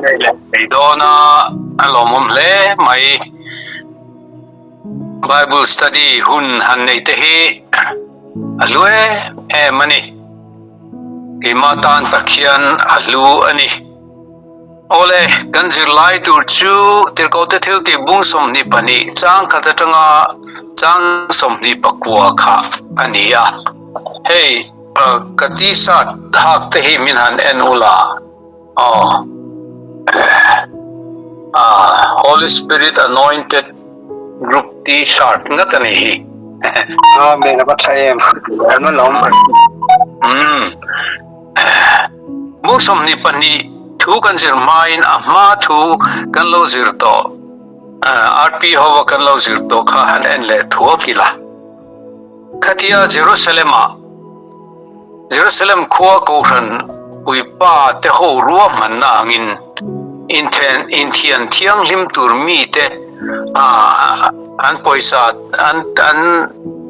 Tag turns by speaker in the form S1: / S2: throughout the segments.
S1: Nei leh thei dawn a, a lawmawm hle mai. Bible study hun han neih te hi a hlu em em a ni. Keimah tan tak hian a hlu a ni. Awle, kan zirlai tur chu Tirhkohte thiltih bung 22 chang khat atanga chang 29 kha a ni a. Hei, ka t-shirt hak te hi min han en ula. Aw, Holy Spirit Anointed Group T-shirt ngat a ni hi.
S2: Amen, a va tha em. An va lawm.
S1: Umm. Bung 22 thu kan zir hmain a hma thu kan lo zir tawh RP hova kan lo zir tawh kha han en leh thuak ila. Khatia Jerusalem-ah Jerusalem khua kohhran puipa te ho ruahmanna angin inthen inthian thianghlim tur mite an pawisa an an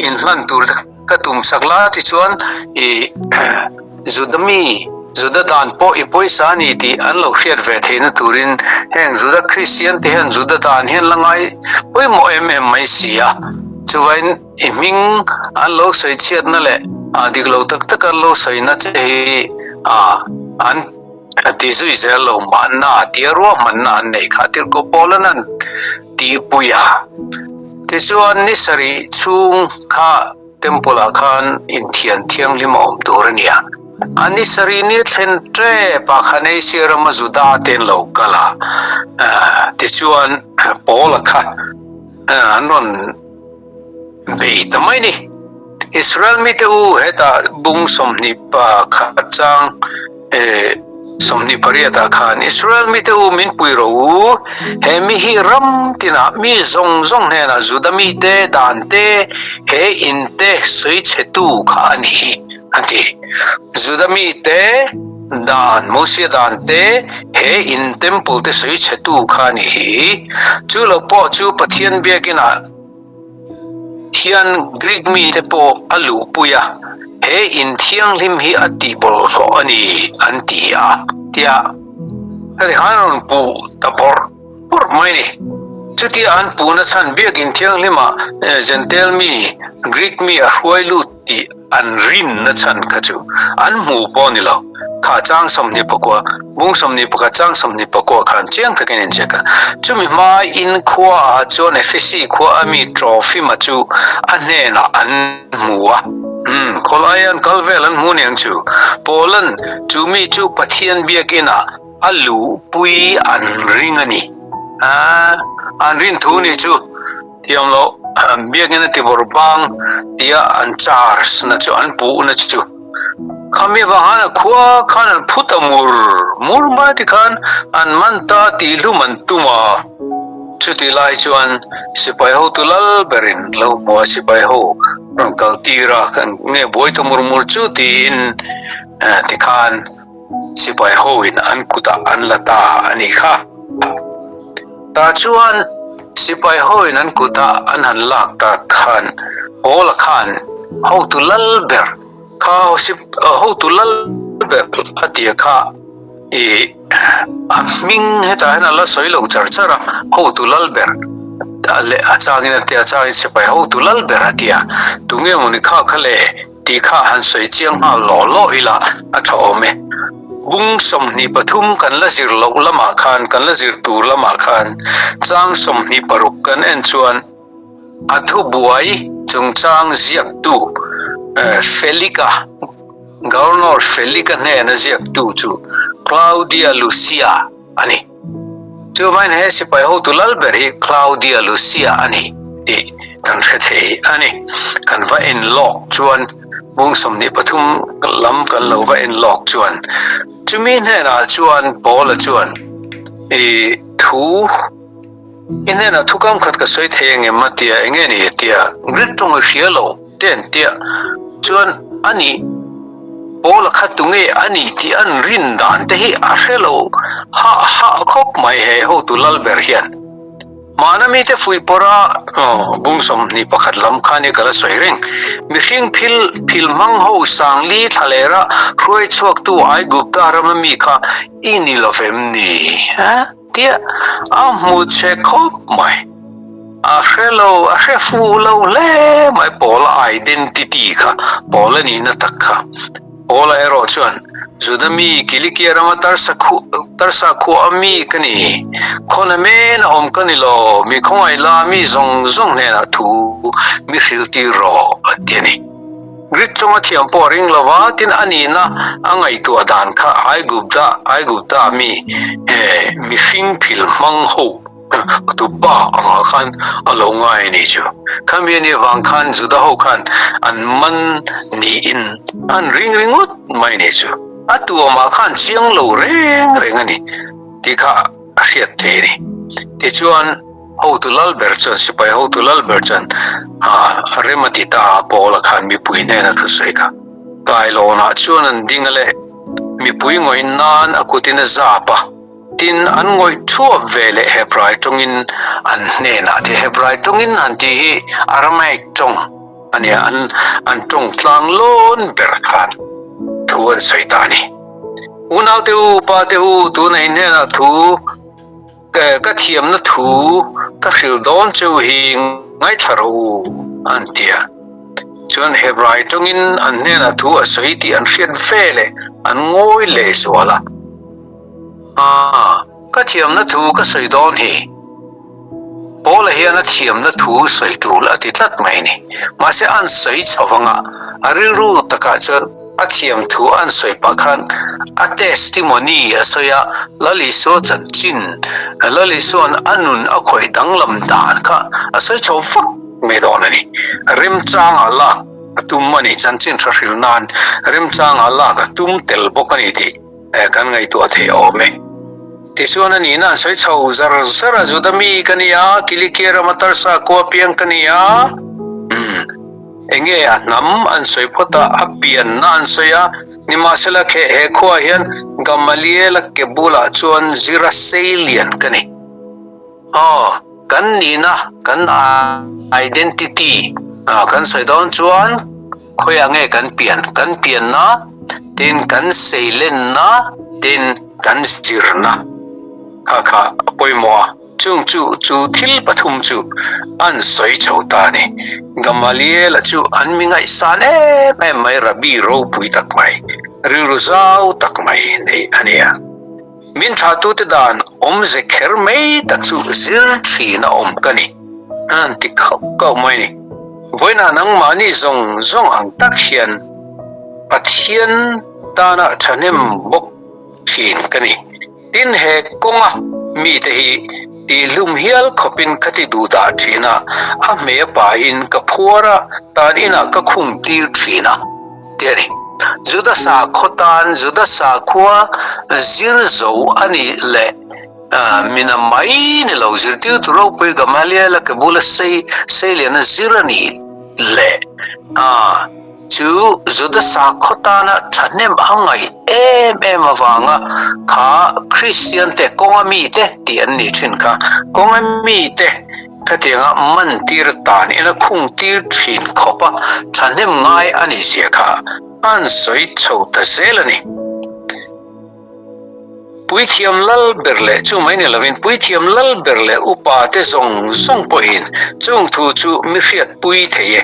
S1: inhlan tur te ka tum sak la tichuan i Juda mi Juda dan pawh i pawisa a ni tih an lo hriat ve theihna turin heng Juda Kristian te hian Juda dan hian la ngai pawimawh em em mai si a. Chuvain i hming an lo sawi chhiatna leh dik lo tak tak an lo sawina che hi an ti zui zel lo mahna tia ruahmanna an neih kha Tirhkoh Paula'n an tihpui a. Tichuan ni sarih chhung kha Temple ah khan inthian thianghlim a awm tur a nia. A ni sarih ni thlen tep ah khan Asia rama Juda te an lo kal a, tichuan Paula kha an rawn bei ta mai ni. Israel mite u hetah bung 21 chang 28 ah khan Israel mite u min pui rawh u, he mi hi ram tinah mi zawng zawng hnenah Juda mite dan te he in te sawi chhetu kha a ni hi a ti. Juda mite dan Mosia dan te he in temple te sawi chhetu kha a ni hi. Chu lo pawh chu Pathian biakinah Hian Greek mite pawh a luhpui a, he in thianghlim hi a tih bawlhhlawh a ni an ti a, tia heti khan rawn puh ta bawrh bawrh mai a ni. Chutia an puhna chhan biakin thianghlimah Jentail mi, Greek mi a hruai lut tih an rinna chhan kha chu an hmu pawh ni lo. Kha chang 29, bung 21 chang 29 khan chiang takin in check a. Chumi hma in khua ah chuan Ephesi khua a mi Trofima chu a hnenah an hmu a. Umm, khawlai an kal vel an hmu niang chu. Paula'n chu mi chu Pathian biakin ah a luhpui an ring a ni. Aa, an rin thu ni chu. Thiam loh biakin a ti bawrh bang tia an charge na chu an puh na chu khami vang han a khua khan an phu ta mur mur mai ti khan an man ta tih hlum an tum a, chuti lai chuan sipai hotu lal berin lo hmu a sipai ho rawn kal tir a kan nge buai ta mur mur chu tiin tikhan sipai ho in an kutah an la ta a nih kha. Tah chuan sipai hoin an kuta an han lak tak khan Paula khan hotu lal ber kha hotu lal ber a tia kha i a hming hetah hian a la sawi lo char char a, hotu lal ber leh a changin a tia a changin sipai hotu lal ber a tia tunge mawni kha kha le Tih kha han sawi chiang nghal law law ila a tha awm e. Bung 23 kan la zir loh lamah khan, kan la zir tur lamah khan chang 26 kan en chuan a thubuai chungchang ziaktu Felika, Governor Felika hnena ziaktu chu Claudia Lucia a ni. Chuvain he sipai hotu lal ber hi Claudia Lucia a ni tih kan hre thei a ni. Kan va en lawk chuan bung 23 lam kan lo va en lawk chuan chumi hnenah chuan Paula chuan i thu i hnenah thu kam khat ka sawi thei engem a tia enge ni tia Greek tawng i hria lo te an tia chuan a nih Paula kha tunge a nih tih an rin dan te hi a hre lo hah hah khawp mai he hotu lal ber hian. Mahna mite fuih pawrha bung 21 lam khan i ka la sawi reng. Mihring phil phil hmang ho sangli thlalera hruai chhuaktu Aigupta rama mi kha i ni lo vem ni? Tia a hmu che khawp mai. A hre lo, a hre fuh lo hle mai Paula identity kha, Paula nihna tak kha. Paula erawh chuan, Juda mi Kilikia rama Tarsa Tarsa khua a mi ka ni. Khawna men a awm ka ni lo, mi khawngaih la mi zawng zawng hnenah thu mi hrilh tir rawh, a ti a ni. Greek chunga thiam pawh a ring lo va, tin a nihna a ngaihtuah dan kha Aigupta Aigupta mi mihring phil hmang ho tupa angah khan a lo ngai a nih chu. Khami a nih avang khan Juda ho khan an man niin an ring ringawt mai a nih chu. A tuamah khan chiang lo reng reng a ni tih kha a hriat thei a ni. Tichuan. Hotu lal ber chuan sipai hotu lal ber chuan a rem a ti ta a, Paula khan mipui hnena thusawi kha kailawnah chuan an ding a le, mipui ngawih nan a kutin a zap a, tin an ngawih thuap ve leh Hebrai tawngin an hnenah ti Hebrai tawngin han tih hi Aramaic tawng a nia, an an tawng tlang lawn ber khan thu an sawi ta a ni. Unaute u, pate u, tuna in hnenah thu. Ka thiamna thu ka hrilh dawn cheu hi ngaithla rawh u, an ti a. Chuan Hebrai tawngin an hnenah thu a sawi tih an hriat ve leh an ngawi leh zual a. A, ka thiamna thu ka sawi dawn hi. Paula hian a thiamna thu sawi tul a ti tlat mai a ni. Mahse an sawi chho vanga a rilru takah chuan A thiam thu an sawi pah khan a testimony a sawi a, Lal Isua chanchin, Lal Isua'n a nun a khawih danglam dan kha a sawi chho vak mai dawn a ni. Remchanga lak a tum a ni, chanchin hra hrilh nan remchanga lak a tum tel bawk a ni tih kan ngaihtuah thei awm e. Tichuan a nihna an sawi chho zar zar a, Juda mi ka ni a, Kilikia rama Tarsa khua piang ka ni a, umm. Enge a hnam an sawi phawt a, a pianna an sawi a, nimahsela khe he khuaah hian Gamaliela ke bulah chuan zira seilian ka ni. Aw, kan nihna, kan identity kan sawi dawn chuan khawiah nge kan pian? Kan pianna, tin kan seilenna, tin kan zirna kha kha a pawimawh a. Chung chu chu thil pathum chu an sawi chho ta a ni. Gamaliel-a chu an mi ngaihsan em em mai, Rabbi ropui tak mai, rilru zau tak mai nei a ni a. Min thlahtute dan awmze kher mai tak chu zir thin a awm ka ni, an ti khauh khauh mai a ni. Vawiinah nangmahni zawng zawng ang tak hian Pathian tana thahnem bawk thin ka ni. Tin, he kawnga mite hi tihlum hial khawpin ka ti duh dah thin a, a hmei a pahin ka phuar a, tan inah ka khung tir thin a, ti a ni. Juda sakhaw tan Juda sakhua zir zo a nih leh mina mai ni lo zirtirtu ropui Gamaliel-a ke bula sei seiliana zir a nih leh Chu Juda sakhaw tana thahnem a ngaih em em avanga kha Kristiante kawnga mite tih an nih thin kha, kawnga mite khatianga mantir tan ina khung tir thin khawpa thahnem ngai a nih zia kha an sawi chho ta zel a ni. Puithiam lal ber leh chu mai ni lovin puithiam lal ber leh upa te zawng zawng pawhin chung thu chu mi hriatpui thei e.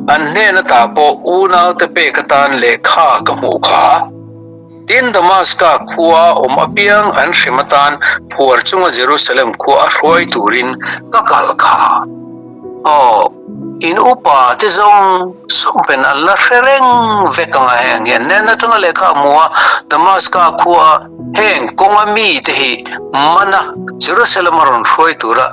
S1: An hnen ata pawh unaute pek atan lehkha ka hmuh kha. Tin, Damaska khua awm apiang an hrem atan phuar chunga Jerusalem khua a hruai turin ka kal kha. Aw, in upa te zawng zawng pen an la hre reng vek ang a, heng hian hnen atanga lehkha a hmu a, Damaska khua heng kawnga mite hi mana Jerusalem a rawn hruai tura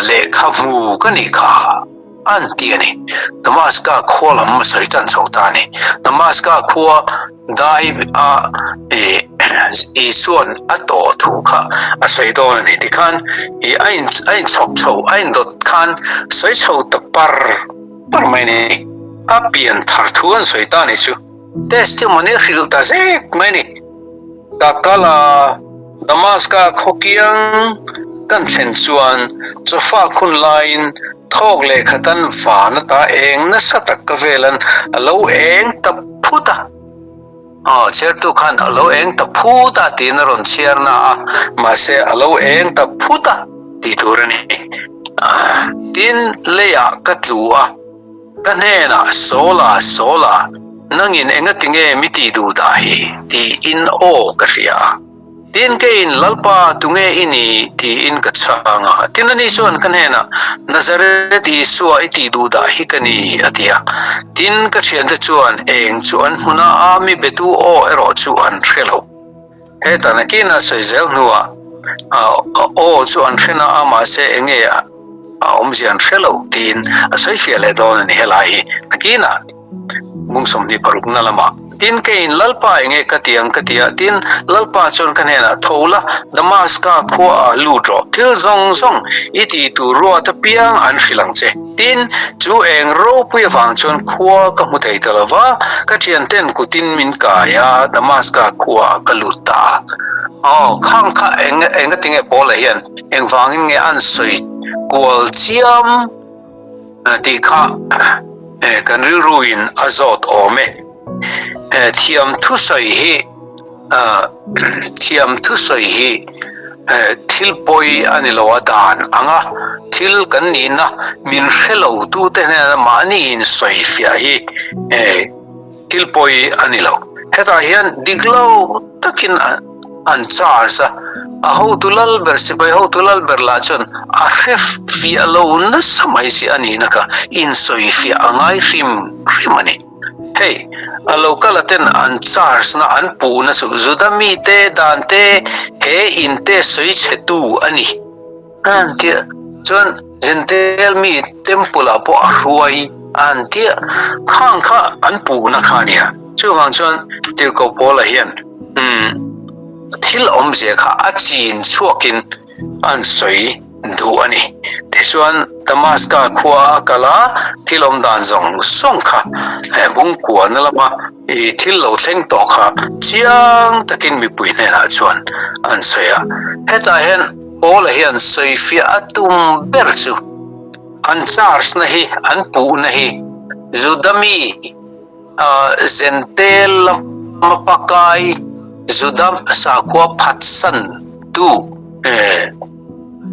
S1: lehkha hmu ka nih kha an ti a ni. Damaska khua lam a sawi tan chho ta a ni. Damaska khua Dai a Isua'n a tawh thu kha a sawi dawn a ni. Tikhan i a in a inchhawk chho a indawt khan sawi chho ta par par mai a ni. A pian thar thu an sawi ta a ni chu. Testimony hrilh ta zek mai a ni. Ka kal a, Damaska khaw kiang. Kan thlen chuan chawfak hun laiin thawk leh khatan van ata eng nasa tak ka velan a lo eng ta phut a. Aw, chhiartu khan a lo eng ta phut a tiin a rawn chhiar na a, mahse a lo eng ta phut a tih tur a ni. Tin, leiah ka tlu a, ka hnenah Sawla, Sawla, nangin engatinge mi tih duh dah hi? tiin aw ka hria a. Tin, keiin, Lalpa, tunge i ni? tiin ka chhang a. Tin, ani chuan ka hnenah, Nazareth Isua i tih duh dah hi ka ni, a ti a. Tin, ka thiante chuan eng chu an hmu na a, mi betu aw erawh chu an hre lo. Heta nakin a sawi zel hnuah, aw chu an hre na a, mahse enge a awmzia an hre lo, tiin a sawi fiah leh dawn a ni helai hi nakinah. Bung 26 na lamah, Tin, keiin Lalpa enge ka ti ang ka ti a, tin, Lalpa chuan ka hnenah, Tho la, Damaska khuaah lut rawh, thil zawng zawng i tih tur ruat apiang an hrilh ang che. Tin, chu eng ropui avang chuan khua ka hmu thei ta lo va, ka thianten kutin min kai a, Damaska khuaah ka lut ta a. Aw, khang kha eng engatinge Paula hian engvangin nge an sawi kual chiam? Tih kha kan rilruin a zawt awm e. Thiam thusawi hi thiam thusawi hi thil pawi a ni lo a dan ang a, thil kan nihna min hre lo tute hnena mahni insawi fiah hi Thil pawi a ni lo. Hetah hian dik lo takin an charge a, a hotu lal ber, sipai hotu lal ber lah chuan a hre fiah lo nasa mai si a nihna kha insawi fiah a ngai hrim hrim a ni. Hei, a local-a ten an charge na, an puhna chu Juda mite dan te he in te sawi chhetu a ni. An tia chuan Jentail mi temple ah pawh a hruai an tia khang kha an puhna kha a nia. Chuvang chuan Tirhkoh Paula hian umm thil awmzia kha a chin chhuakin an sawi duh a ni. Tichuan Damaska khua a kal a, thil awm dan zawng zawng kha bungkuana lama I thil lo thleng tawh kha chiang takin mipui hnenah chuan an sawi a. Hetah hian Paula hian sawifiah a tum ber chu an charge na hi, an puhna hi Juda mi Zentel lama pakai Juda sakhua phatsan tu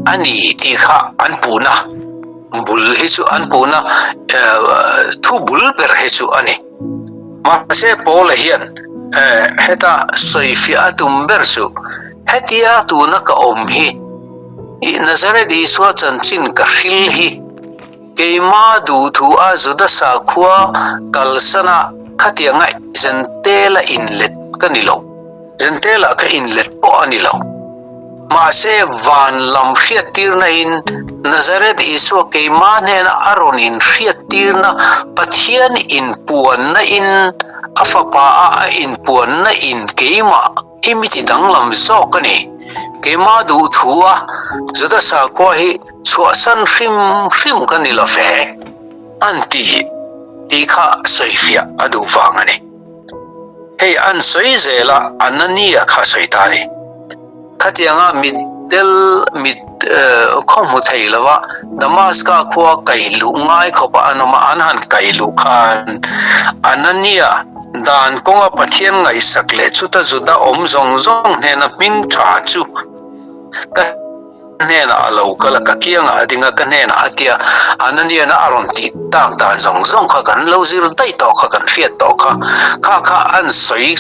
S1: a ni tih kha an puhna bul hi chu an puhna thu bul ber hi chu a ni. Mahse Paula hian heta sawifiah a tum ber chu hetia tuna ka awm hi i Nazareth Isua chanchin ka hril hi keima duhthu a Juda sakhua kalsana khatianga Jentail-a inlet ka ni lo. Jentail-ah ka inlet pawh a ni lo. Mahse, van lam hriattirna in Nazareth Isua keimah hnena a rawn inhriattirna Pathian inpuanna in a Fapa a a inpuanna in keimah hi mi ti danglam zawk a ni. Keimah duh thu a Juda sakhua hi chhuahsan hrim hrim ka ni lo ve an ti tih kha sawifiah a duh vang a ni. Hei an sawi zel a, Anania kha sawi ta a ni. Khatianga mitdel mit khaw hmu thei lova Damaska khua kai luh ngai khawpa an awm a, an han kai luh khan Anania dan kawnga Pathian ngaihsak leh chuta Juda awm zawng zawng hnena hming tha chu ka hnenah a lo kal a, ka kiangah a ding a, ka hnenah a ti a, Ananiana a rawn tih tak dan zawng zawng kha kan lo zir daih tawh kha, kan hriat tawh kha, kha kha an sawi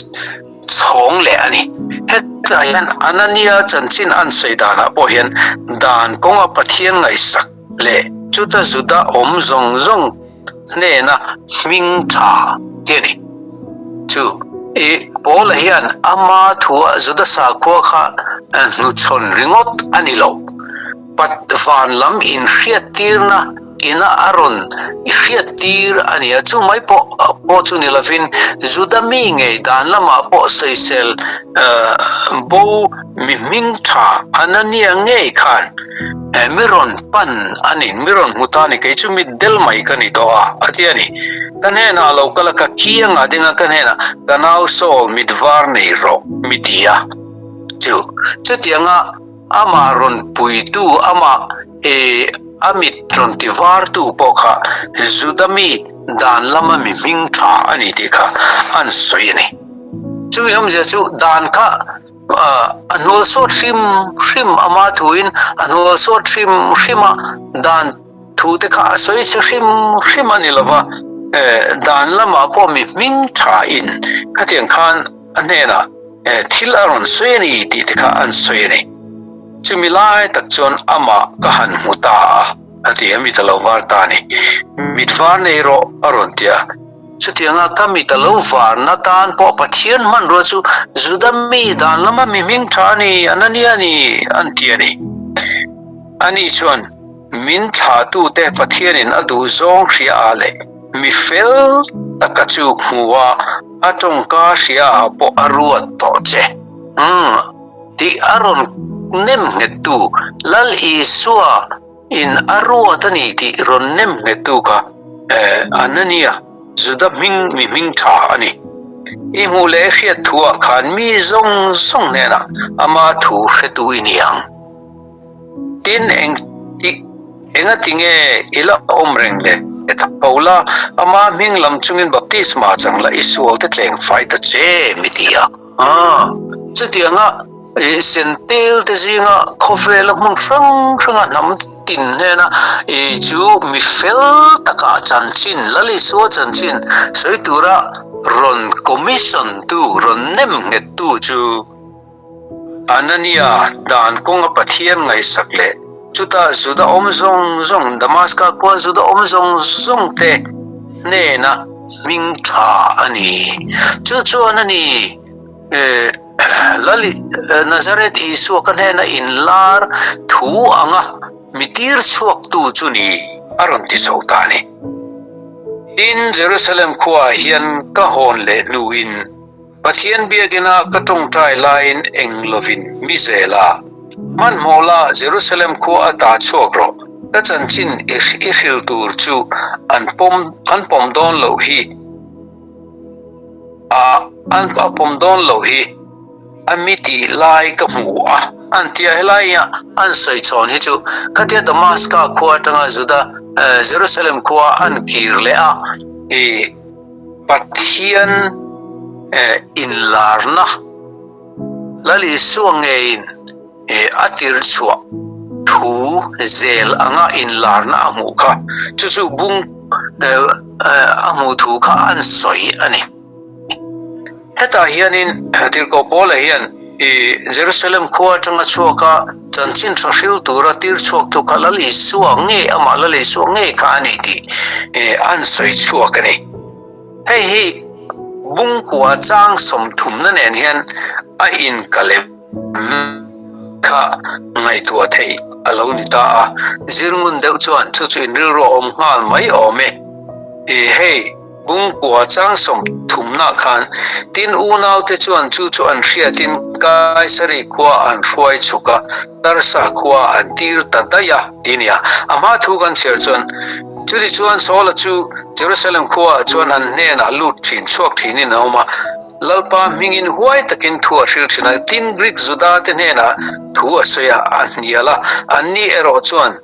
S1: chhawng leh a ni. Hetah hian Anania chanchin an sawi danah pawh hian dan kawnga Pathian ngaihsak leh chuta Juda awm zawng zawng hnena hming tha ti a ni. Chu i Paula hian ama thua Juda sakhua kha hnuchhawn ringawt a ni lo. Pat van lam inhriattirna ina a rawn i hriattir a ni a, chu mai pawh pawh chu ni lovin Juda mi ngei dan lamah pawh sawisel bo mi hming tha Anania ngei khan Mi rawn pan a ni, mi rawn hmu ta a ni, kei chu mit del mai ka ni tawh a, a ti a ni. Ka hnenah a lo kal a, ka kiangah ding a, ka hnenah, Ka nau Saul, mit var nei rawh, mi ti a. Chu, chutianga. Amah rawn puitu, amah e a mit rawn ti vartu pawh kha Juda mi dan lama mi hming tha a ni tih kha an sawi a ni. Chumi awmzia chu dan kha a hnual sawt hrim hrim ama thuin a hnual sawt hrim hrim a, dan thu te kha a sawi che hrim hrim a ni lova, dan lamah pawh mi hming tha in khatiang khan a hnenah thil a rawn sawi a ni tih te kha an sawi a ni. Chumi lai tak chuan amah ka han hmu ta a, a ti a, mit a lo var ta a ni. Mit var nei rawh a rawn ti a. Chutianga ka mit a lo varna tan pawh Pathian hmanrua chu Juda mi dan lama mi hming tha a ni, Anania a ni, an ti a ni. Ani chuan min thlahtute Pathianin a duh zawng hria ah leh mi fel taka chu hmu a, a tawngka hria ah pawh a ruat tawh che. Umm, tih a rawn nem nghettu Lal Isua in a ruat a ni tih rawn nem nghettu kha Anania, Juda hming mi hming tha a ni. I hmuh leh i hriat thuah khan mi zawng zawng hnenah ama thu hretu i ni ang. Tin, eng tih engati nge i la awm reng le? Tho la, ama hming lam chungin baptisma chang la i sualte tleng fai ta che, mi ti a. Chutianga i sentel te zinga khawvela hmun hrang hranga hnam tin hnena i chu mi fel taka chanchin, Lal Isua chanchin sawi tura rawn commission tu, rawn nem nghet tu chu, Anania dan kawnga Pathian ngaihsak leh chuta Juda awm zawng zawng, Damaska khua Juda awm zawng zawng te hnena hming tha a ni. Chu chuan a ni, Lal Nazareth Isua ka hnena inlar thu anga mi tir chhuaktu chu ni a rawn ti chho ta a ni. Tin, Jerusalem khuaah hian ka hawn leh hnuin, Pathian biakina ka tawngtai laiin eng lovin mi zel a, Hmanhmawh la, Jerusalem khua ata chhuak rawh, ka chanchin i hril tur chu an pawm an pawm dawn loh hi a an a pawm dawn loh hi a mi tih lai ka hmu a, an ti a. Helai a an sawi chhawn hi chu khatia Damaska khua atanga Juda Jerusalem khua an kir leh a, i Pathian inlarna Lal Isua ngeiin a tirchhuah thu zel anga inlarna a hmuh kha, chu chu bung a hmuh thu kha an sawi a ni. Hetah hianin Tirhkoh Paula hian Jerusalem khua atanga chhuak a chanchin tha hril tura tirchhuaktu kha Lal Isua ngei, amah Lal Isua ngei kha a ni tih an sawi chhuak a ni. Hei hi Bungkua chang sawmthumna nen hian a inkalem kha ngaihtuah theih a lo ni ta a, zir ngun deuh chuan chu chu inrilru a awm nghal mai awm e. Hei. Bungkua chang 30 nah khan tin unaute chuan chu chu an hriatin Kaisari khua an hruai chhuk a, Tarsa khua an tir ta daih a ti nia. A hma thu kan chhiar chuan chuti chuan Saula chu Jerusalem khuaah chuan an hnenah lut thin chhuak thinin a awm a, Lalpa hmingin huai takin thu a hril thin a, tin Greek Juda te hnenah thu a sawi a, a hnial a, anni erawh chuan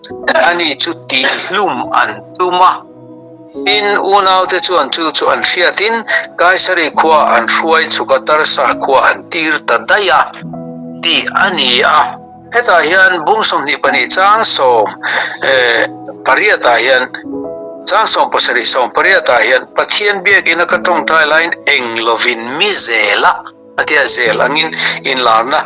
S1: ani chu tihhlum an tum a. Tin, unaute chuan chu chu an hriatin Kaisari khua an hruai chhuk a, Tarsa khua an tir ta daih a tih a ni a. Hetah hian bung 22 chang sawm pariatah hian chang 17 18 ah hian Pathian biakina ka tawngtai laiin eng lovin mi zel a. A tia zel angin inlarna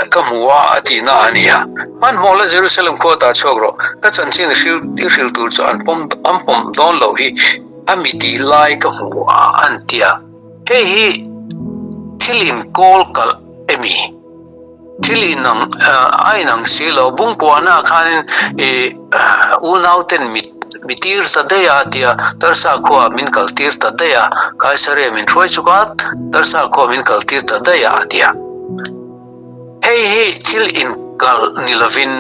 S1: ka hmu a, a tihna a ni a. Hmanhmawh la Jerusalem khua ta chhuak rawh, ka chanchin i hril i hril tur chu an pawm an pawm dawn loh hi a mi tih lai ka hmu a, an ti a. Hei hi thil inkawl kalh emi? Thil inang a inang si lo. Bungkuahna khanin i unauten mi mi tir ta daih a tia Tarsa khua min kal tir ta daih a, Kaisaria min hruai chuk a, Tarsa khua min kal tir ta daih a a tia. Hei hi thil inkalh ni lovin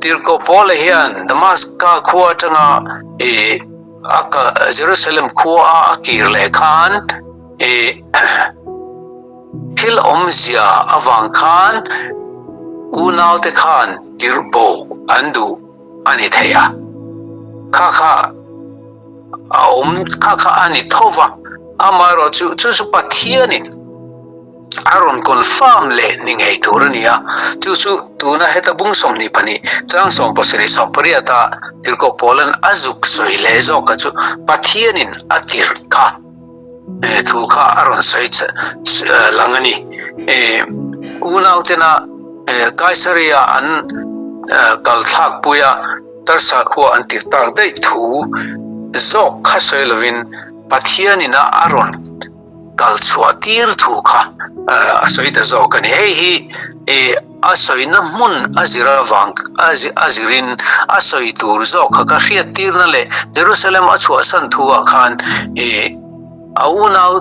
S1: Tirhkoh Paula hian Damaska khua atanga i a Jerusalem khua a a kir leh khan i Thil awmzia avang khan Unaute khan tirhbo an duh a ni thei a, kha kha a awm kha kha a ni tho va, amaherawh chu chu chu Pathianin a rawn confirm leh ni ngei tur a ni a, chu chu tuna heta bung 22 chang 77 8 a tirhkoh Paulan a zuk sawi leh zawk kha chu Pathianin a tirh kha. Thu kha a rawn sawi lang a ni. Unautena Kaisaria an kal thlak pui a, Tarsa khua an tir tak daih thu zawk kha sawi lovin Pathianin a a rawn kal chhuah tir thu kha a sawi ta zawk a ni. Hei hi A sawina hmun a zir avang a zirin a sawi tur zawk kha ka hriattirna leh Jerusalem a chhuahsan thuah khan i a unau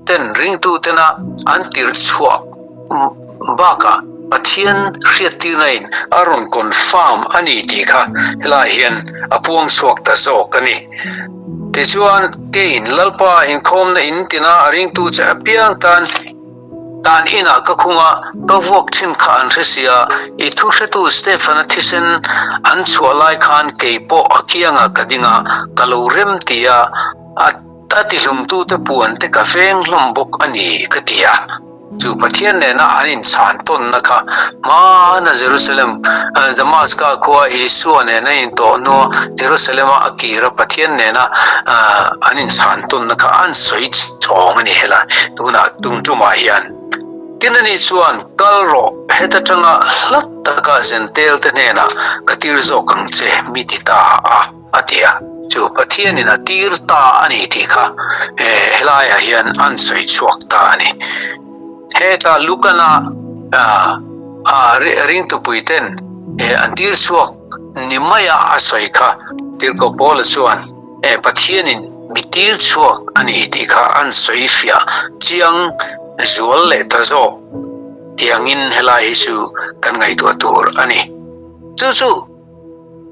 S1: ten ringtu tena an tirh chhuah bakah Pathian hriattirna in a rawn confirm a ni tih kha helaiah hian a puang chhuak ta zawk a ni. Tichuan, keiin Lalpa inkhawmna in tina a ringtu che apiang tan Dan inah ka khung a, ka vuak thin kha an hre sia, i thu hretu Stefan-a thisen an chhuah lai khan kei pawh a kiangah ka ding a, ka lo rem ti a, a a tihlumtute puan te ka veng hlawm bawk a ni, ka ti a. Chu Pathian nena an inchhan tawnna kha hmana Jerusalem, Damaska khua Isua nena intawh hnua Jerusalem-a a kir a Pathian nena an inchhan tawnna kha an sawi chhawng a ni helai. Tunah tung tumah hian tin ani chuan kal rawh heta tanga hlat taka Zentel te hnenah ka tir zawk ang che mi ti ta a a ti a, chu Pathianin a tir ta a ni tih kha helaiah hian an sawi chhuak ta a ni. Heta Lukana ringtupui ten an tir chhuak ni maia a sawi kha Tirhkoh Paula chuan Pathianin mi tir chhuak a ni tih kha an sawi fiah chiang zual leh ta zawk tiangin helai hi chu kan ngaihtuah tur a ni. Chu chu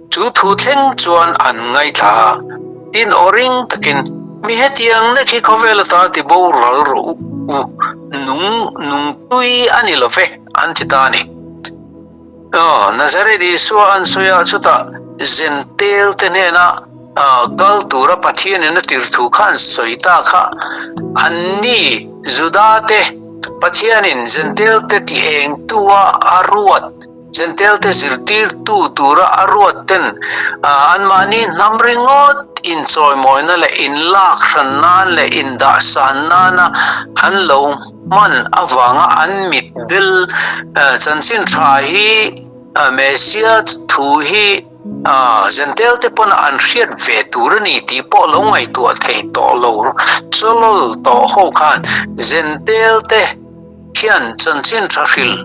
S1: chu thu thleng chuan an ngaithla a, tin aw ring takin, Mi hetiang nek hi khawvel ata ti boral rawh u, nung nung tui a ni lo ve, an ti ta a ni. Aw, Nazareth Isua an sawi a, chutah Zentel te hnena kal tura Pathianin a tir thu kha an sawi ta kha. Anni Juda te Pathianin Zentel te ti eng tua a ruat, Zentel te zirtirtu tura a ruat ten anmahni hnam ringawt inchawimawina leh inlak hran nan leh indahsan nana an lo Hman avanga an mit bel chanchin tha hi Messia thu hi Jentail te pawn an hriat ve tur a ni tih pawh lo ngaihtuah thei tawh lo chawlawl tawh ho khan Jentail te hian chanchin tha hrilh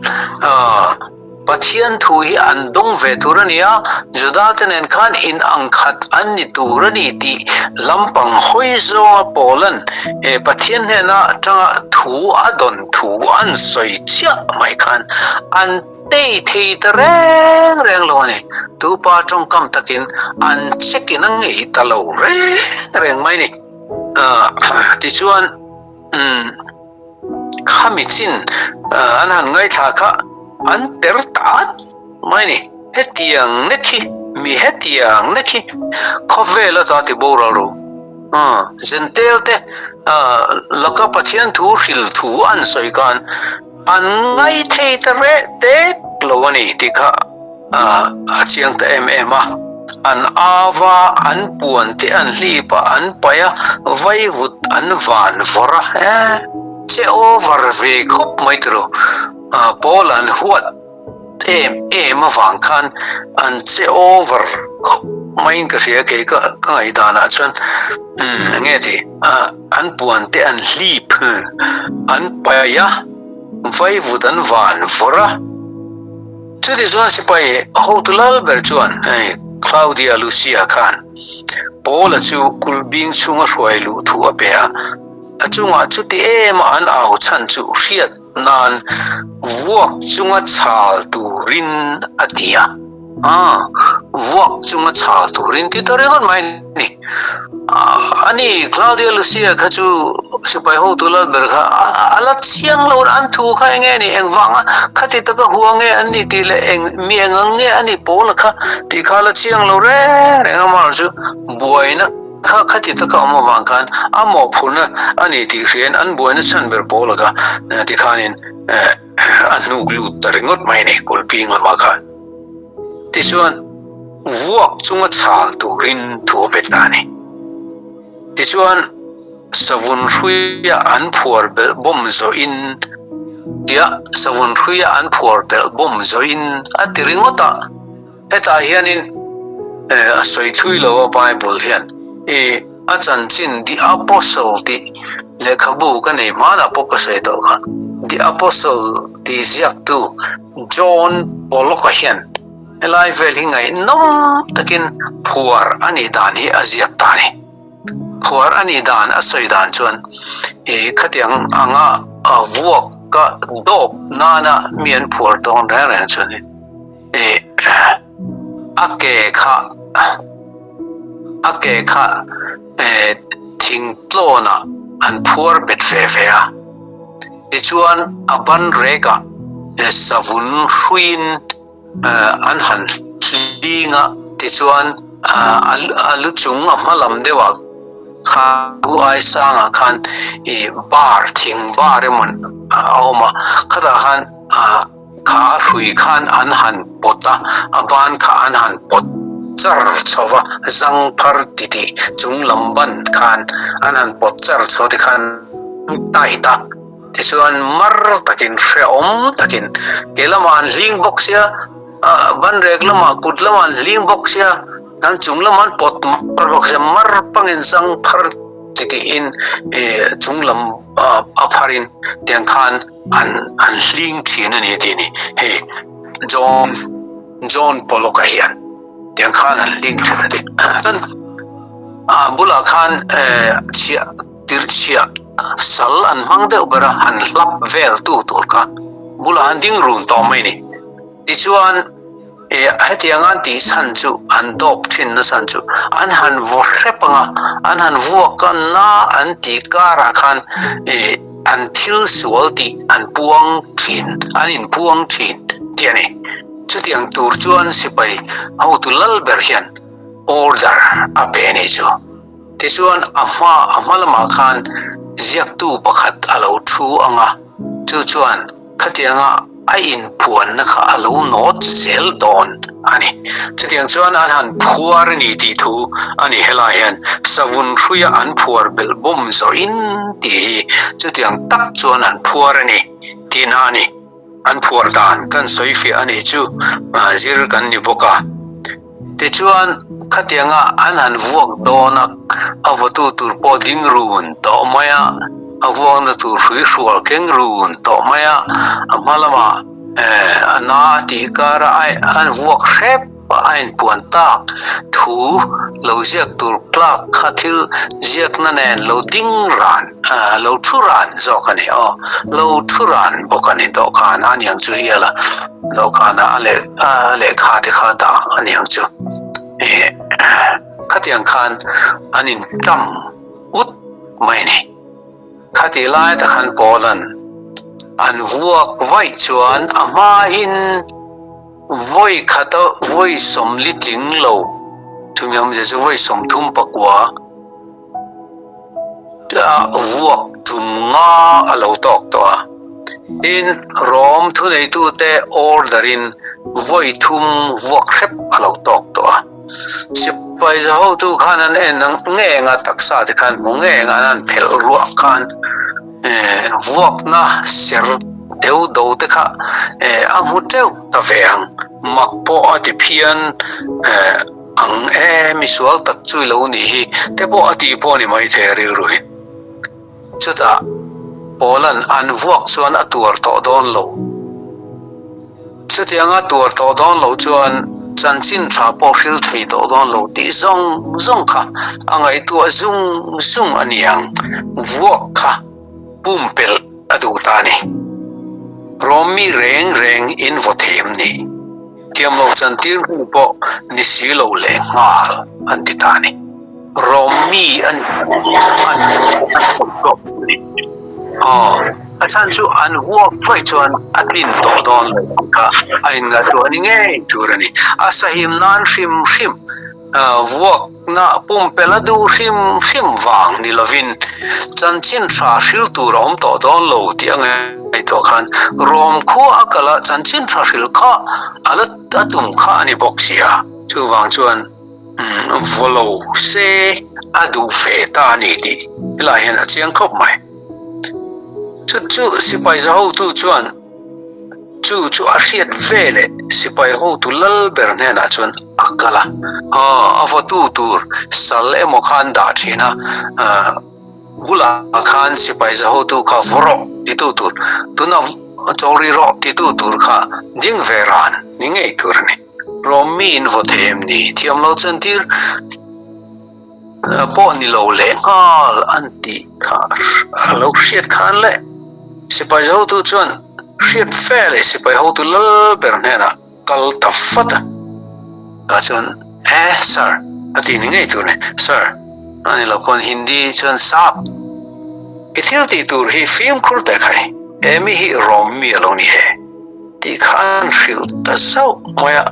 S1: Pathian thu hi an dawng ve tur a ni a, Judate nen khan in ang khat an ni tur a ni tih lampang hawi zawnga Paulan Pathian hnena atanga thu a dawn thu an sawi chiah mai khan an tei thei ta reng reng lo a ni. Tupa tawngkam takin an check in a ngei ta lo reng reng mai ni. Tichuan, umm. Khami chin an han ngaithla kha an per ta at mai ni. Hetiang nek hi, mi hetiang nek hi khawvel ata ti boral ro. Zentel te laka Pathian thu hril thu an sawi khan an ngaithei ta reh tek lo a ni tih kha a chiang ta em em a, an au a, an puan te an hlip a, an paih a, vaivut an van vawrh a, eh che over ve khawp mai tiraw, Paul an huat em em avang khan an che over khawp maiin ka hria kei ka ngaihdanah chuan umm enge ti an puan te an hlip an paih a, vaivut an van vawrh a. Chuti chuan sipai hotu lal ber chuan hei Claudia Lucia khan Paula chu kulhbing chhunga hruai luh thu a pe a, a chungah chuti ema an au chhan chu hriat nan vuak chunga chhal turin a ti a. A, vuak chunga chhal turin ti ta ringawt mai a ni. Ani Claudia Lucia kha chu sipai hotu lal ber kha a la chiang lo an thu kha eng nge ni engvanga khati taka hua nge an ni tih leh eng mi eng ang nge a nih pawl kha tih kha a la chiang lo reng reng a amaherawh chu buaina kha khati taka awm avang khan a mawhphurhna a ni tih hriain an buaina chhan ber pawl kha tikhanin a hnuk lut ta ringawt mai a ni kulhping lamah khan. Tichuan, vuak chunga chhal turin thu a pe ta a ni. Tichuan, savun hruia an phuar belh bawm zawhin tia savun hruia an phuar belh bawm zawhin a ti ringawt a. Hetah hianin a sawi thui lo a Bible hian i a chanchin The Apostle tih lehkhabu ka nei hmanah pawh ka sawi tawh kha. The Apostle tih ziaktu John Pollock-a hian helai vel hi ngaihnawm takin phuar a nih dan hi a ziak ta a ni. Phuar a nih dan a sawi dan chuan i khatiang anga vuak ka dawp nana mi an phuar dawn reng reng chuan i a ke kha a ke kha thingtlawnah an phuar bet ve ve a. Tichuan a ban rekah savun hruiin an han hling a, tichuan a lu chung a hma lam deuhah khan lu ai sangah khan ih bar thing bar emaw a awm a, khatah khan kha a hrui khan an han pawt a, a ban kha an han pawt char chho va, zang phar titih chung lam ban khan an han pawt char chho tikhan tight a, tichuan mar takin hrehawm takin ke lamah an hling bawk sia, ban rek lamah kut lamah an hling bawk sia, an chung lamah an pawt mar bawk sia, mar pangin zang phar titihin chung lam a pharin tiang khan. An an hling thin a ni tih ni hei John John Pollock-a hian tiang khan an hling thin a ti. Chuan a bulah khan eh chhiah tirh chhiah sal an hmang deuh ber a han hlap vel tu tur kha bulah han ding run tawh mai a ni. Tichuan. E, hetiang an tih chhan chu, an dawp thin na chhan chu, an han vaw hrep ang a, an han vuak a, na an tih karah khan e, an thil sual tih an puang thin, an inpuang thin tih a ni. Chutiang tur chuan sipai hotu lal ber hian order a pe a nih chu. Tichuan a hma, a hma lamah khan ziaktu pakhat a lo thu ang a, chu chuan Khatianga a inphuanna kha a lo nawt zel dawn a ni. Chutiang chuan an han phuar a ni tih thu a ni. Helai hian savun hruia an phuar belh bawm zawhin tih hi chutiang tak chuan an phuar a ni tihna a ni. An phuar dan kan sawi fiah a nih chu zir kan ni bawk a. Tichuan, khatianga an han vuak dawn a, a vawtu tur pawh ding run tawh mai a, a vuakna tur hrui hrual keng run tawh mai a, a hma lamah a na a tih kara an vuak hrep a, a inpuan tak thu lo ziak tur clerk kha thil ziakna nen lo ding ran, lo thu ran zawk a ni aw, lo thu ran bawk a ni dawhkan a niang chu hial a. Dawhkanah a leh a lehkha te kha dah a ni ang chu. Ih khatiang khan an inṭam ut mai a ni. Khatih lai tak khan Paula'n an vuak vaih chuan a hmain vawi khata vawi sawmli tling lo, chumi awmzia chu vawi 34, A vuak tum nga a lo tawk tawh a. Tin, Rom thuneitute order in vawi thum vuak hrep a lo tawk tawh a. Sipai za hotu khan an en ang ngeng a, taksa te khan hmu ngeng a, an han phelh ruah khan vuakna ser deuh do te kha a hmu teuh ta ve ang. Mak pawh a ti phian. Ang e, misual tak chu i lo nih hi te pawh a tih pawh a ni maithei a rilru hi. Chutah Paula'n an vuak chuan a tuar tawh dawn lo. Chutianga tuar tawh dawn loh chuan chanchin tha pawh hril thei tawh dawn lo tih zawng zawng kha a ngaihtuah zung zung a ni ang. Vuak kha pumpelh a duh ta a ni. Rawmmi reng reng in vaw thei em ni? Thiam lo chantir hnu pawh ni si lo leh nghal an ti ta a ni. Rom mi an an an ni. Aw, a chhan chu an huak vaih chuan a tlin tawh dawn lo tih kha a inngaihtuah ni ngei tur a ni. A sahim nan hrim hrim vuakna pumpelh a duh hrim hrim vang ni lovin chanchin tha hril tur a awm tawh dawn lo tih a ngaihtuah khan Rom khua a kal a chanchin tha hril kha a la a tum kha a ni bawk si a. Chuvang chuan vaw lo se a duh fe ta a ni tih helai hian a chiang khawp mai. Chu chu sipai za hotu chuan Chu chu a hriat ve leh sipai hotu lal ber hnenah chuan a kal a, a vawtu tur sal emaw kha an dah thin a, bulah khan sipai za hotu kha vaw rawh titu tur, tuna chawl ri rawh titu tur kha ding ve ran ni ngei tur a ni. Rom miin vaw thei em ni? Thiam lo chantir pawh ni lo leh nghal an tih kha a lo hriat khan le. Sipai hotu chuan hriat fe leh sipai hotu lal ber hnenah kal ta vat a. Tah chuan, Eh, sir, a ti ni ngei tur ni. Sir, a ni lo pawn Hindi chuan sap. I thil tih tur hi fimkhur teh khai, he mi hi Rom mi a lo ni he, tih kha an hrilh ta zauh mai a.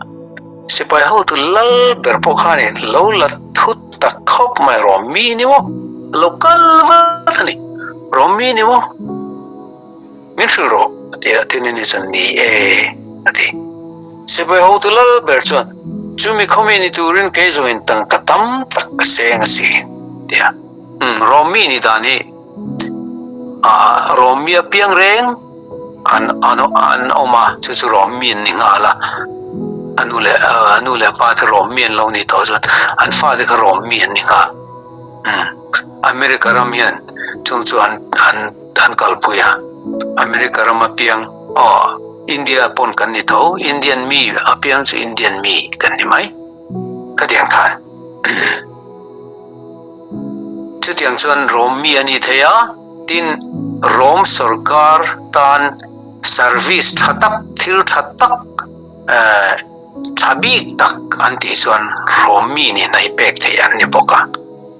S1: Sipai hotu lal ber pawh khanin lo la thut tak khawp mai Rom mi ni maw? Lo kal vat a ni. Rom mi ni maw? Min hrilh rawh a ti a, tin ani chuan ni e a ti. Sipai hotu lal ber chuan chumi khawmi ni turin kei zawngin tangka tam tak ka seng a si a ti a. Umm Rom mi ni dan hi ah Rom mi a piang reng an an an awm a, chu chu Rom mi an ni nghal a, a nu leh a nu leh pa te Rom mi an lo ni tawh chuan an fate kha Rom mi an ni nghal. Umm America ram hian chung chu an an an kalpui a, America ram a piang aw India pawn kan ni tho, Indian mi a piang chu Indian mi kan ni mai khatiang khan. Chutiang chuan Rom mi a ni thei a, tin Rom sorkar tan service tha tak, thil tha tak, eh tha bik tak an tih chuan Rom mi nih hnaih pek theih an ni bawk a.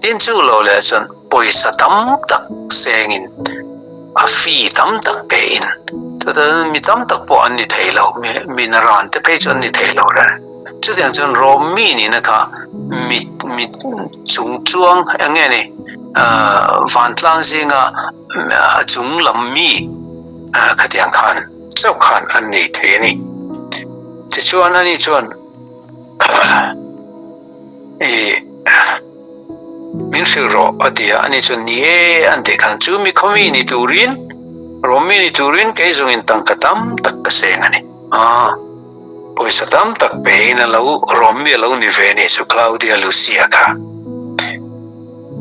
S1: Tin chu lo leh chuan pawisa tam tak sengin a fee tam tak pein chutah mi tam tak pawh an ni thei lo, mi naran te phei chu an ni thei lo reng. Chutiang chuan Rom mi nihna kha mi mi chung chuang eng nge ni vantlang zinga a chung lam mi khatiang khan chauh khan an nei thei a ni. Tichuan ani chuan I min hrilh rawh a ti a, ani chuan ni e an tih khan chu mi khawmi ni turin Rawmi ni turin kei zawngin tangka tam tak ka seng a ni. Aa pawisa tam tak pein a lo Rawmi a lo ni ve ni chu Claudia Lucia kha.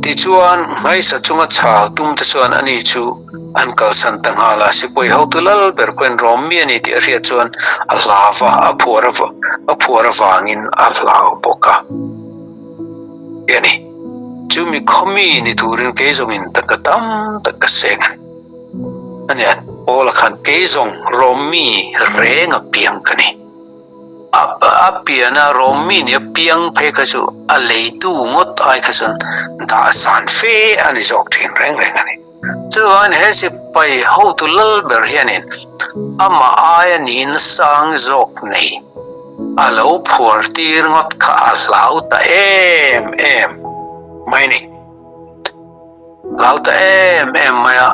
S1: Tichuan hmaisa chunga chhal tum te chuan ani chu an kalsan ta nghal a, sipawi hotu lal ber pawhin Rawmi a ni tih a hriat chuan a hlau va, a phuar a phuar avangin a hlau bawk a ti a ni. Chumi khawmi ni turin kei zawngin taka tam tak ka seng a ni. A nia, Paula khan kei zawng Rawmi reng a piang ka ni. A piana Rawmi nia piang phei kha chu a leitu ngawt ai kha chuan dah san fe a ni zawk thin reng reng a ni. Chuvangin he sipai hotu lal ber hianin amah aia niin sang zawk nei a lo phuar tir ngawt kha a hlau ta em em mai a ni. Hlau ta em em mai a,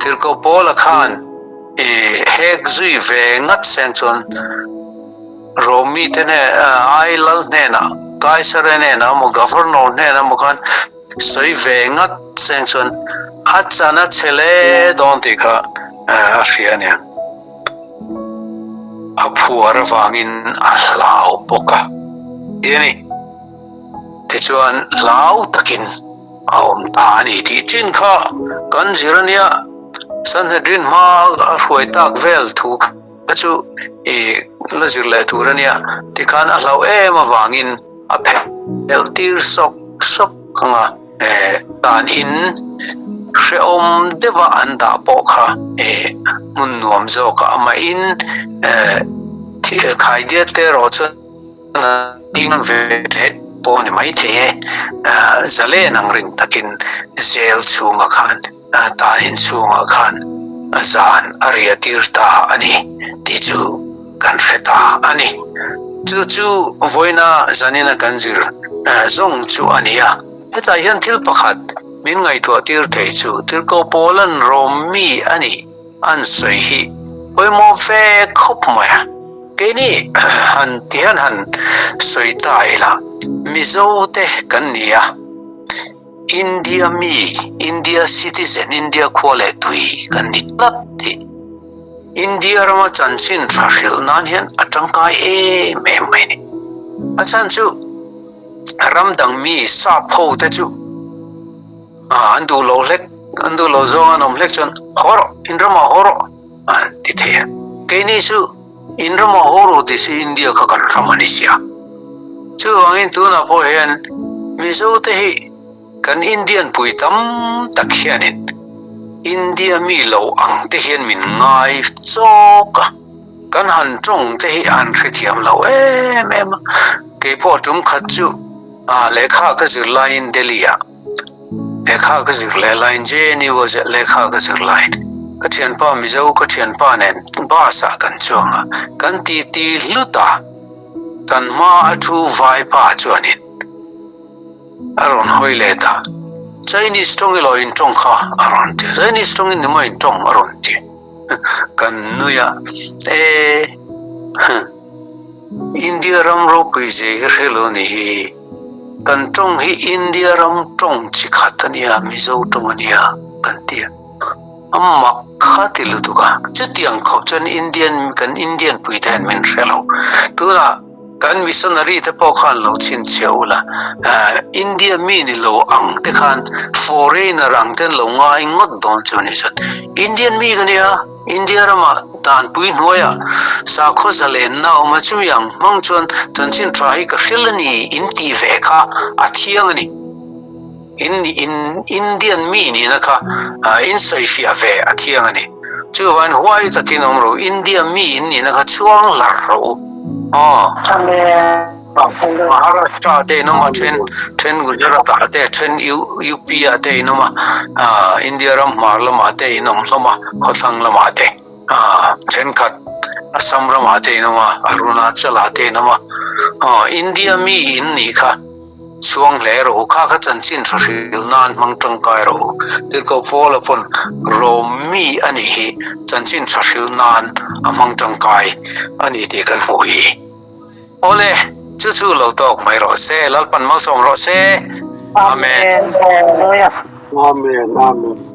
S1: Tirhkoh Paula khan i hek zui ve ngat seng chuan Romi te hne ai lal hnenah Kaisare hnenah emaw Governor hnenah emaw khan sawi ve ngat seng chuan a chan a che hle dawn tih kha a hria a nia. A phuar avangin a hlau bawk a ti a ni. Tichuan hlau takin a awm ta a ni tih chin kha kan zir a nia. Sanhedrin hma a hruai tak vel thu kha chu i la zir leh tur a nia. Tikhan a hlauh em avangin a phelh tir sawk sawk ang a, dan in hrehawm deuha an dah pawh kha hmun nuam zawkah amahin. Khaidiat te erawh chuan a ding ve hle pawh a ni maithei e. Zalen ang ring takin jail chhungah khan, tan in chhungah khan zan a riah tir ta a ni tih chu kan hre ta a ni. Chu chu vawiina zanina kan zir zawng chu a ni a. Hetah hian thil pakhat min ngaihtuah tir thei chu Tirhkoh Paula'n Rom mi a nih an sawi hi pawimawh ve khawp mai a. Keini han ti hian han sawi ta ila, Mizo te kan ni a, India mi, India citizen, India khua leh tui kan ni tlat hi India rama chanchin tha hrilh nan hian a tangkai em em mai a ni. A chhan chu ram dang mi sap ho te chu an duh lo hlek, an duh lo zawng an awm hlek chuan haw rawh, in ramah haw rawh an ti thei a. Keini chu in ramah haw rawh ti si India kha kan ram a ni sia. Chuvangin tunah pawh hian Mizo te hi kan Indian pui tam tak hianin India mi lo ang te hian min ngai chawk a, kan han tawng te hi an hrethiam lo em em a. Keipawh tum khat chu lehkha ka zir laiin Delhi ah lehkha ka zir leh laiin JNU a lehkha ka zir laiin ka thianpa Mizo ka thianpa nen bus ah kan chuang a, kan titi hlut a, kan hma a thu vaipa chuanin a rawn hawi let a, Chinese tawng elaw in tawng kha a rawn ti a, Chinese tawngin ni maw in tawng a rawn ti, kan nui a, e. India ram ropui zia hi hre lo ni hi. Kan tawng hi India ram tawng chi khat a nia, Mizo tawng a nia kan ti a. A mak kha ti lutuk a. Chutiang khawp chuan Indian kan Indian pui te hian min hre lo. Tunah kan missionary te pawh khan lo chhinchhiah ula, India mi ni lo ang te khan foreigner ang ten lo ngai ngawt dawn chu ni chuan Indian mi ka nia. India rama danpui hnuaia sakhaw zalenna a awm a, chumi ang hmang chuan chanchin tha hi ka hril a ni in tih ve kha a thiang a ni. In in Indian mi nihna kha in sawifiah ve a thiang a ni. Chuvangin huai takin awm rawh u, India mi in nihna kha chhuang hlar rawh u. Aw.
S2: Amen.
S1: Maharashtra te in awm a, then then Gujarat ah te, then UP ah te in awm a, India ram hmar lamah te in awm hlawm a, khawthlang lamah te, thenkhat Assam ramah te in awm a, Arunachal ah te in awm a, India mi in nih kha chhuang hle rawh u, kha kha chanchin tha hril nan hmang tangkai rawh u, Tirhkoh Paula pawn Rom mi a nih hi chanchin tha hril nan a hmang tangkai a ni tih kan hmuh hi. Awle, chu chu lo tawk mai rawh se, Lalpan malsawm rawh se. Amen.
S2: Amen. Amen.